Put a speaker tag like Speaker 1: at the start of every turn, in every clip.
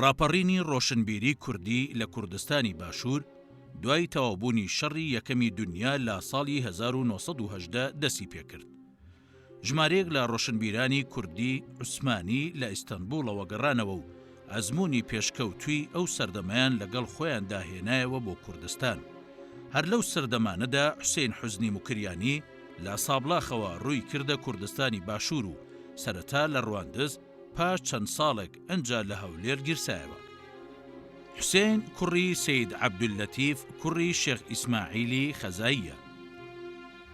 Speaker 1: ڕاپەڕینی ڕۆشنبیری کوردی لە کوردستانی باشوور دوای تەواوبوونی شەڕی یەکەمی دونیا لە ساڵی 1918 دەستی پێکرد. ژمارەیەک لە ڕۆشنبیرانی کوردی عوسمانی لە ئیستەنبوڵەوە گەڕانەوە و ئەزموونی پێشکەوتووی ئەو سەردەمەیان لەگەڵ خۆیاندا هێنایەوە بۆ کوردستان. هەر لەو سەردەمانەدا حوسەین حوزنی موکریانی لە سابڵاخەوە ڕووی کردە کوردستانی باشوور و سەرەتا لە ڕواندز، پاش چەند ساڵێک ئنجا لە هەولێر گیرسایەوە. حوسێن کوڕی سەید عەبدوللەتیف کوڕی شێخ ئیسماعیلی خەزاییە.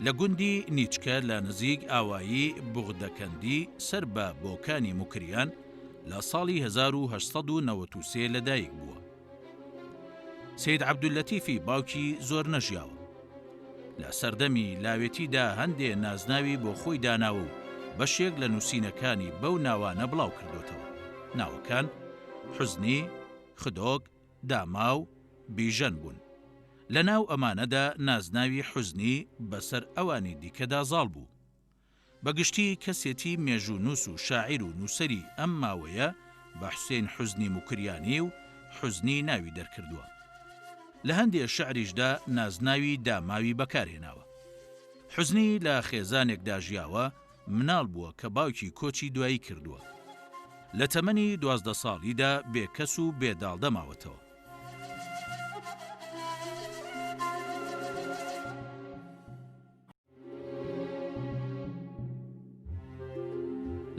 Speaker 1: لە گوندی نیچکە لە نزیک ئاوایی بوغدەکەندی سەر بە بۆکانی موکریان لە ساڵی 1893 لەدایک بووە. سەید عەبدوللەتیفی باوکی زۆر نەژیاوە. لە سەردەمی لاوێتیدا هەندێ نازناوی بۆ خۆی داناوە و بەشێک لە نووسینەکانی بەو ناوانە بڵاو کردۆتەوە. ناوەکان، حوزنی، خدۆک، داماو، بیژەن بوون. لە ناو ئەمانەدا نازناوی حوزنی بەسەر ئەوانی دیکەدا زاڵ بوو. بە گشتی کەسێتی مێژوونووس و شاعیر و نووسەری ئەم ماوەیە بە حوسین حوزنی موکریانی و حوزنی ناوی دەرکردووە. لە هەندێ شعریشدا نازناوی داماوی بەکارهێناوە. حوزنی لە خێزانێکدا ژیاوە، مناڵ بووە کە باوکی کۆچی دوایی کردووە. لە تەمەنی 12 ساڵیدا بێ کەس و بێ داڵدە ماوەتەوە.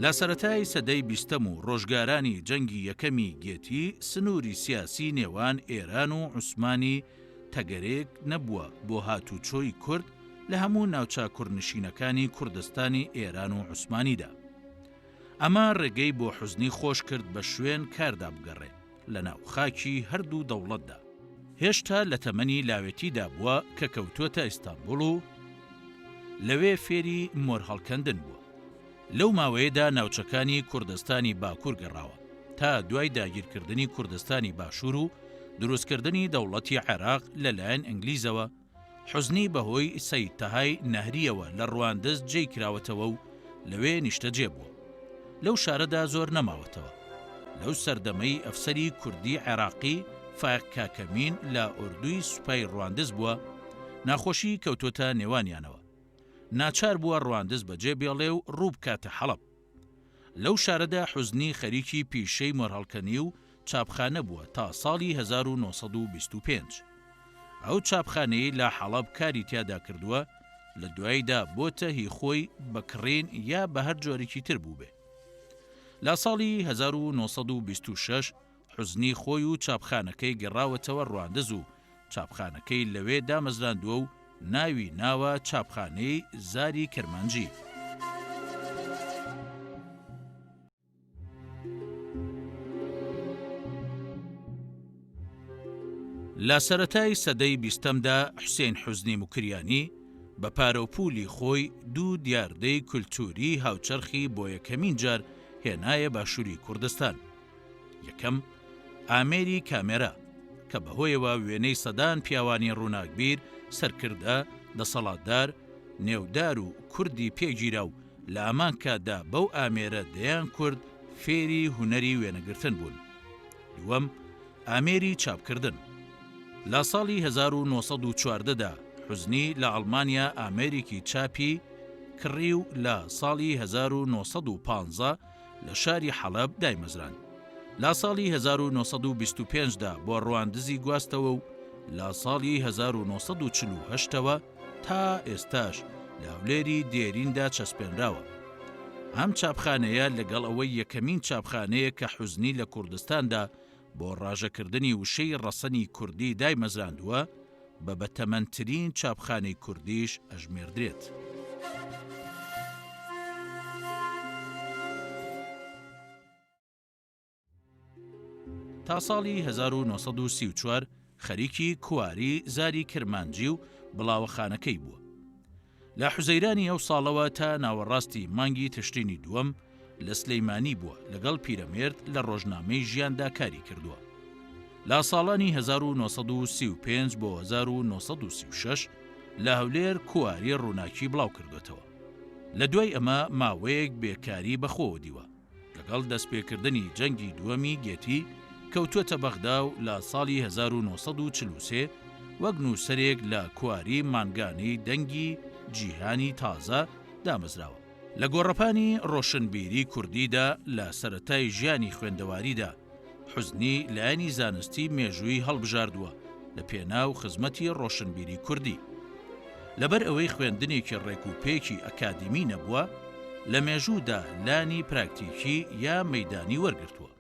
Speaker 1: لە سەرەتای سەدەی بیستەم و ڕۆژگارانی جەنگی یەکەمی گێتی سنووری سیاسی نێوان ئێران و عوسمانی تەگەرێک نەبووە بۆ هاتوچۆی کورد لە هەموو ناوچە کوردنشینەکانی کوردستانی ئێران و عوسمانیدا. ئەمە ڕێگەی بۆ حوزنی خۆش کرد بە شوێن کاردا بگەڕێ لە ناو خاکی هەردوو دەوڵەتدا. هێشتا لە تەمەنی لاوێتیدا بووە کە کەوتووەتە ئیستانبوڵ و لەوێ فێری مۆر هەڵکەندن بووە. لەو ماوەیەدا ناوچەکانی کوردستانی باکوور گەڕاوە تا دوای داگیرکردنی کوردستانی باشوور و دروستکردنی دەوڵەتی عێراق لەلایەن ئینگلیزەوە، حوزنی بەهۆی سەید تەهای نەهرییەوە لە ڕواندز جێی کراوەتەوە و لەوێ نیشتەجێ بووە. لەو شارەدا زۆر نەماوەتەوە. لەو سەردەمەی ئەفسەری کوردی عێراقی فایق کاکەمین لە ئۆردووی سوپای ڕواندز بووە، ناخۆشی کەوتۆتە نێوانیانەوە. ناچار بووە ڕواندز بەجێ بێڵێ و ڕوو بکاتە حەڵەب. لەو شارەدا حوزنی خەریکی پیشەی مۆرهەڵکەنی و چاپخانە بووە تا ساڵی 1925. ئەو چاپخانەیەی لە حەڵەب کاری تیادا کردووە لە دواییدا بۆتە هی خۆی بە کڕین یا بە هەر جۆرێکی تر بووبێ. لە ساڵی 1926 حوزنی خۆی و چاپخانەکەی گەڕاوەتەوە ڕواندز و چاپخانەکەی لەوێ دامەزراندووە و ناوی ناوە چاپخانەی زاری کرمانجی. لە سەرەتای سەدەی بیستەمدا حوسێن حوزنی موکریانی بە پارە و پوولی خۆی دوو دیاردەی کولتووریی هاوچەرخی بۆ یەکەمین جار هێنایە باشووری کوردستان. یەکەم، ئامێری کامێرا، کە بەهۆیەوە وێنەی سەدان پیاوانی ڕووناکبیر، سەرکردە، دەسەڵاتدار، نێودار و کوردی پێ گیرا و لە هەمان کاتدا بەو ئامێرە دەیان کورد فێری هونەری وێنەگرتن بوون. دووەم، ئامێری چاپکردن. لە ساڵی 1914 دا حوزنی لە ئەڵمانیا ئامێرێکی چاپی کڕی و لە ساڵی 1915 لە شاری حەڵەب دایمەزراند. لە ساڵی 1925 دا بۆ ڕواندزی گواستەوە و لە ساڵی 1948 ەوە تا ئێستاش لە هەولێری دێریندا چەسپێنراوە. ئەم چاپخانەیە لەگەڵ ئەوەی یەکەمین چاپخانەیە کە حوزنی لە کوردستاندا بۆ ڕاژەکردنی وشەی ڕەسەنی کوردی دایمەزراندووە، بە بەتەمەنترین چاپخانەی کوردیش ئەژمێردرێت. تا ساڵی 1934 خەریکی کواری زاری کرمانجی و بڵاوەخانەکەی بووە. لە حوزەیرانی ئەو ساڵەوە تا ناوەڕاستی مانگی تشرینی دووەم لە سلیمانی بووە لەگەڵ پیرەمێرد لە ڕۆژنامەی ژیاندا کاری کردووە. لە ساڵانی 1935 بۆ 1936 لە هەولێر کواری ڕووناکی بڵاو کردوێتەوە. لە دوای ئەمە ماوەیەک بێکاری بەخۆوە دیوە. لەگەڵ دەستپێکردنی جەنگی دووەمی گێتی. کەوتووەتە بەغدا و لە ساڵی 1943 وەک نووسەرێک لە کواری مانگانەی دەنگی جیهانی تازە دامەزراوە. لە گۆڕەپانی ڕۆشنبیری کوردیدا لە سەرەتای ژیانی خوێندەواریدا حوزنی لایەنی زانستی مێژوویی هەڵبژاردووە لە پێناو خزمەتی ڕۆشنبیری کوردی. لەبەر ئەوەی خوێندنێکی ڕێک و پێکی ئەکادیمی نەبووە، لە مێژوودا لانی پراکتیکی یا مەیدانی وەرگرتووە.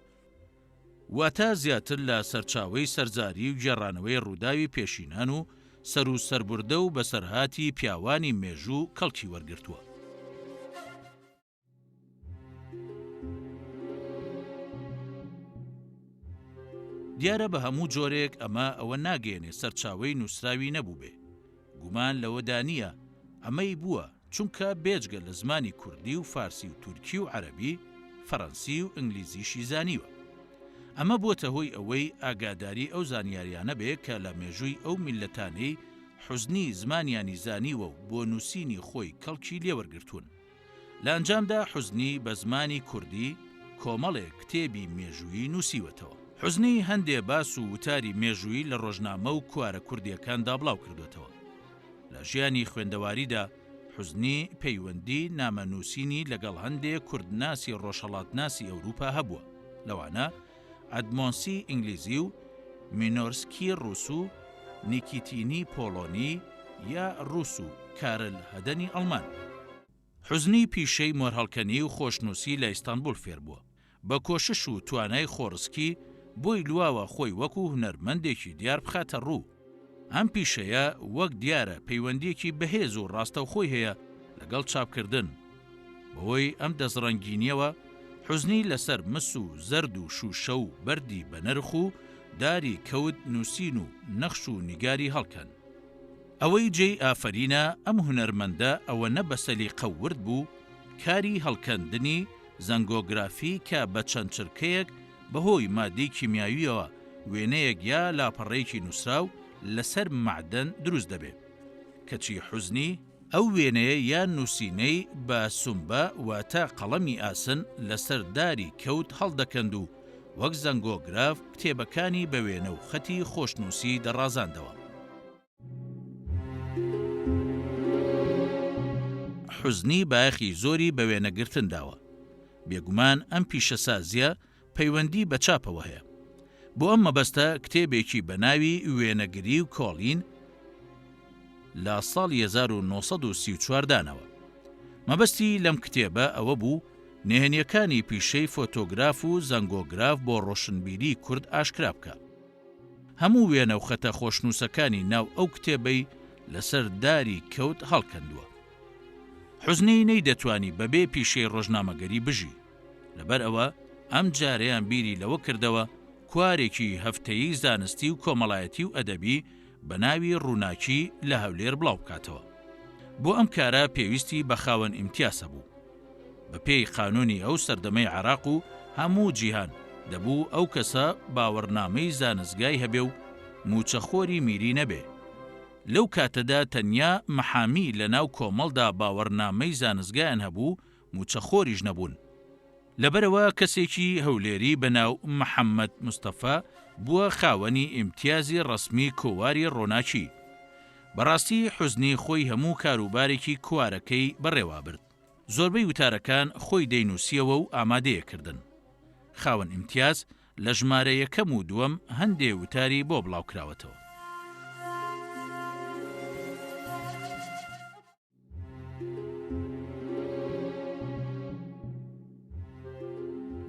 Speaker 1: واتە زیاتر لە سەرچاوەی سەرزاری و گێڕانەوەی ڕووداوی پێشینان و سەر و سەربوردە و بەسەرهاتی پیاوانی مێژوو کەڵکی وەرگرتووە. دیارە بە هەموو جۆرێک ئەمە ئەوە ناگەیەنێ سەرچاوەی نووسراوی نەبووبێ. گومان لەوەدا نییە ئەمەی بووە، چونکە بێجگە لە زمانی کوردی و فارسی و تورکی و عەرەبی، فەرەنسی و ئینگلیزیشی زانیوە. ئەمە بووەتە هۆی ئەوەی ئاگاداری ئەو زانیاریانە بێ کە لە مێژووی ئەو میللەتانەی حوزنی زمانیانی زانیوە و بۆ نووسینی خۆی کەڵکی لێوەرگرتوون. لە ئەنجامدا حوزنی بە زمانی کوردی کۆمەڵێک کتێبی مێژوویی نووسیوەتەوە. حوزنی هەندێ باس و وتاری مێژوویی لە ڕۆژنامە و کوارە کوردییەکاندا بڵاو کردووەتەوە. لە ژیانی خوێندەواریدا حوزنی پەیوەندی نامەنووسینی لەگەڵ هەندێ کوردناسی ڕۆژهەڵاتناسی ئەوروپا هەبووە، لەوانە ئەدمۆنسی ئینگلیزی و مینۆرسکی ڕووس و نیکیتینی پۆڵۆنی یا ڕووس و کارل هەدەنی ئەڵمان. حوزنی پیشەی مۆرهەڵکەنی و خۆشنووسی لە ئیستانبوڵ فێربووە. بە کۆشش و توانای خۆڕسکی بۆی لواوە خۆی وەکوو هونەرمەندێکی دیار بخاتە ڕوو. ئەم پیشەیە وەک دیارە پەیوەندییەکی بەهێز و ڕاستەوخۆی هەیە لەگەڵ چاپکردن. بەهۆی ئەم دەستڕەنگینییەوە حوزنی لەسەر مس و زەرد و شووشە و بەردی بەنرخ و داری کەوت نووسین و نەخش و نیگاری هەڵکەن. ئەوەی جێی ئافەرینە ئەم هونەرمەندە ئەوەنە بە سەلیقە و ورد بوو کاری هەڵکەندنی زەنگۆگرافی کە بە چەند چرکەیەک بەهۆی مادەی کیمیاوییەوە وێنەیەک یا لاپەڕەیەکی نووسراو لەسەر مەعدەن دروست دەبێ کەچی حوزنی ئەو وێنەیە یان نووسینەی بە سومبە واتە قەڵەمی ئاسن لەسەر داری کەوت هەڵدەکەند و وەک زەنگۆگراف کتێبەکانی بە وێنە و خەتی خۆشنووسی دەڕازاندەوە. حوزنی بایەخی زۆری بە وێنەگرتن داوە. بێگومان ئەم پیشەسازییە پەیوەندی بە چاپەوە هەیە. بۆ ئەم مەبەستە کتێبێکی بە ناوی وێنەگری و کۆڵین لە ساڵی 1934 داناوە. مەبەستی لەم کتێبە ئەوە بوو نهێنییەکانی پیشەی فۆتۆگراف و زەنگۆگراف بۆ ڕۆشنبیری کورد ئاشکرا بکا. هەموو وێنە و خەتە خۆشنووسەکانی ناو ئەو کتێبەی لەسەر داری کەوت هەڵکەندووە. حوزنی نەیدەتوانی بەبێ پیشەی ڕۆژنامەگەری بژی. لەبەر ئەوە ئەم جارەیان بیری لەوە کردەوە کوارێکی هەفتەیی زانستی و کۆمەڵایەتی و ئەدەبی بە ناوی ڕووناکی لە هەولێر بڵاو بکاتەوە. بۆ ئەم کارە پێویستی بە خاوەن ئیمتیاز هەبوو. بە پێی قانوونی ئەو سەردەمەی عێراق و هەموو جیهان دەبوو ئەو کەسە باوەڕنامەی زانستگای هەبێ و مووچەخۆری میری نەبێ. لەو کاتەدا تەنیا مەحامی لە ناو کۆمەڵدا باوەڕنامەی زانستگایان هەبوو مووچەخۆریش نەبوون. لەبەرئەوە کەسێکی هەولێری بە ناو محەمەد مستەفا بووە خاوەنی ئیمتیازی ڕەسمی کۆواری ڕۆناکی. بەڕاستی حوزنی خۆی هەموو کاروبارێکی کوارەکەی بەڕێوابرد. زۆربەی وتارەکان خۆی دەینووسیەوە و ئامادەیەکردن. خاوەن ئیمتیاز لە ژمارە یەکەم و دووەم هەندێ وتاری بۆ بڵاوکراوەتەوە.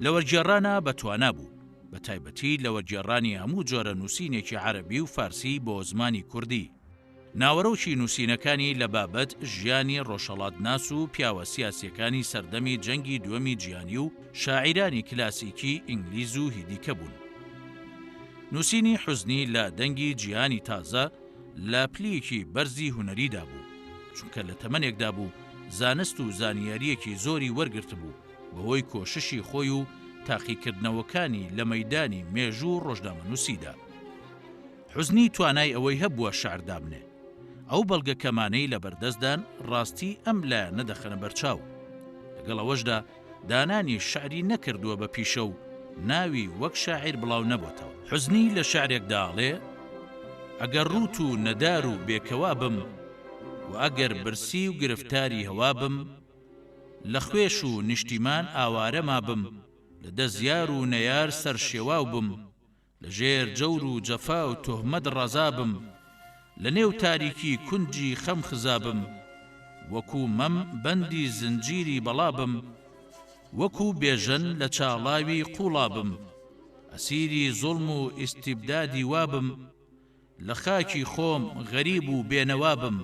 Speaker 1: لە وەرگێڕانا بە توانا بوو، بە تایبەتی لە وەرگێڕانی هەموو جۆرە نووسینێکی عەرەبی و فارسی بۆ زمانی کوردی. ناوەرۆکی نووسینەکانی لە بابەت ژیانی ڕۆژهەڵاتناس و پیاوە سیاسییەکانی سەردەمی جەنگی دووەمی جیهانی و شاعیرانی کلاسیکی ئینگلیز و هی دیکە بوون. نووسینی حوزنی لە دەنگی جیهانی تازە لە پلیەکی بەرزی هونەریدا بوو، چونکە لە تەمەنێکدا بوو زانست و زانیارییەکی زۆری وەرگرتبوو بەهۆی کۆششی خۆی و تاقیکردنەوەکانی لە مەیدانی مێژوو و ڕۆژنامەنووسیدا. حوزنی توانای ئەوەی هەبووە شعر دابنێ. ئەو بەڵگە کەمانەی لەبەردەستدان ڕاستی ئەم لایەنە دەخەنە بەرچاو. لەگەڵ ئەوەشدا دانانی شعری نەکردووە بە پیشە و ناوی وەک شاعیر بڵاو نەبۆتەوە. حوزنی لە شعرێکدا ئەڵێ، ئەگەر ڕووت و نەدار و بێکەوا بم، وە ئەگەر برسی و گرفتاری هەوا بم، لە خوێش و نیشتیمان ئاوارە مابم، لە دەست یار و نەیار سەرشێواو بم، لە ژێر جەور و جەفا و توهمەت ڕازابم، لە نێو تاریکی کونجی خەم خزابم، وەکوو مەم بەندی زنجیری بەڵا بم، وەکوو بێژەن لە چاڵاوی قووڵا بم، ئەسیری زوڵم و ئیستیبدادی وا بم، لە خاکی خۆم غەریب و بێنەوا بم،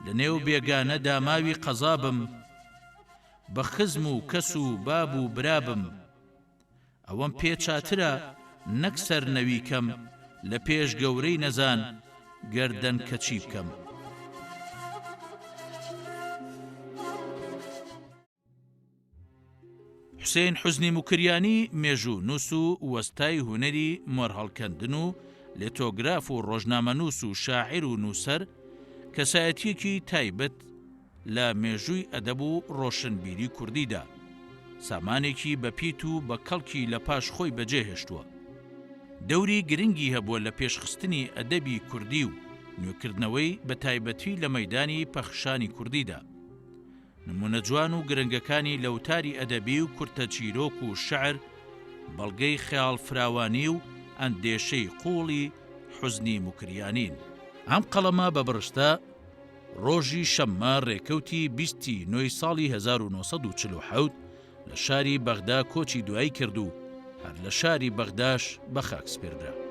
Speaker 1: لە نێو بێگانە داماوی قەزا بم، بە خزم و کەس و باب و برا بم. ئەوەم پێ چاترە نەک سەر نەوی کەم لە پێش گەورەی نەزان گەردەن کەچی بکەم. حوسێن حوزنی موکریانی مێژوو نووس و وەستای هونەری مۆرهەڵکەندن و لێتۆگراف و ڕۆژنامەنووس و شاعیر و نووسەر کەسایەتییەکی تایبەت لە مێژووی ئەدەب و ڕۆشنبیری کوردیدا، سامانێکی بەپیت و بە کەڵکی لە پاش خۆی بەجێ هێشتووە. دەوری گرنگی هەبووە لە پێشخستنی ئەدەبی کوردی و نوێکردنەوەی بە تایبەتی لە مەیدانی پەخشانی کوردیدا. نموونە جوان و گرنگەکانی لە وتاری ئەدەبی و کورتە چیرۆک و شعر بەڵگەی خەیاڵفراوانی و ئەندێشەی قووڵی حوزنی موکریانین. ئەم قەڵەمە بە بڕشتە ڕۆژی شەممە ڕێکەوتی 20 ی نۆی ساڵی 1947 لە شاری بەغدا کۆچی دوایی کرد و هەر لە شاری بەغداش بە خاک سپێردرا.